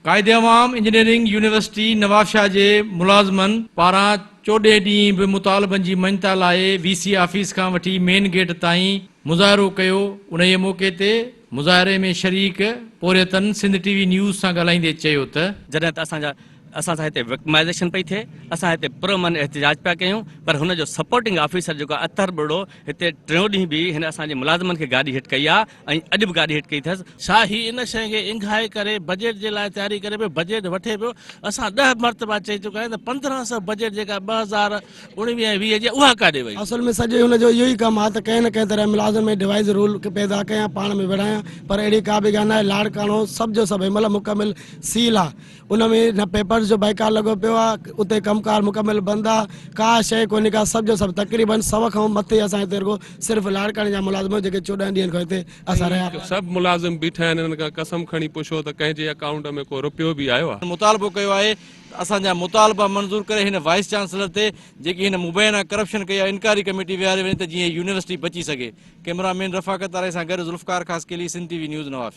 قائد عوام engineering university Nawabshah جي ملازمن پاران چوڏهين ڏينهن به مطالبن جي مڃتا لاء وي سي آفيس کان وٺي مين گيٽ تائين مظاهرو ڪيو انهيء موقعي تي مظاهري ۾ شريڪ پورهيتن سنڌ ٽي وي نيوز سان ڳالهائيندي چيو ته. جڏهن ته اسان جا اسان سان هتي وڪٽمائيزيشن پئي ٿئي، اسان هتي پرامن احتجاج پيا ڪيون پر هن جو سپورٽنگ آفيسر جيڪو آهي اطهر ٻرڙو هتي ٽيون ڏينهن به هن اسان جي ملازمن کي گاڏي هٽ ڪئي آهي ۽ اڄ به گاڏي هٽ ڪئي اٿس. ڇا هي ان شيء کي اينگهائي ڪري بجيٽ جي لاء تياري ڪري پيو، بجيٽ وٺي پيو، اسان ڏهه مرتبا چئي چڪا آهيون ته 1500 بجيٽ جيڪا 2019 ۽ 20 جي اها ڪاڏي وئي؟ اصل ۾ سڄو هن جو اهو ئي ڪم آهي ته ڪنهن نه ڪنهن طرح ملازمن ۾ ڊوائيز رول پيدا ڪيان پاڻ ۾ وڙهايان پر اهڙي ڪا به ڳالهه ناهي لاڙڪاڻو سڀ جو سڀ هن مهل مڪمل سيل آهي ان ۾ نه پيپرز جو بائيڪاٽ لڳو پيو آ اتي ڪم ڪار مڪمل بند آ ڪا شيء ڪونهي ڪا سڀ جو سڀ تقريبن سو کان مٿي اسان هتي رڳو صرف لاڙڪاڻي جا ملازم آهيون جيڪي 14 ڏينهن کان هتي اسان رهيا پيا. سڀ ملازم بيٺا آهن انهن کان قسم کڻي پڇو ته ڪنهن جي اڪائونٽ ۾ ڪو رپيو به آيو آ. مطالبو ڪيو آهي ته اسان جا مطالبا منظور ڪري هن وائيس چانسلر تي جيڪي هن مبينا ڪرپشن ڪئي آهي انڪوائري ڪميٽي ويهاري وڃي ته جيئن هي يونيورسٽي بچي سگهي ڪئميرا مين رفاقت آرائي سان گڏ Zulfiqar Khaskheli Sindh T V news Nawabshah.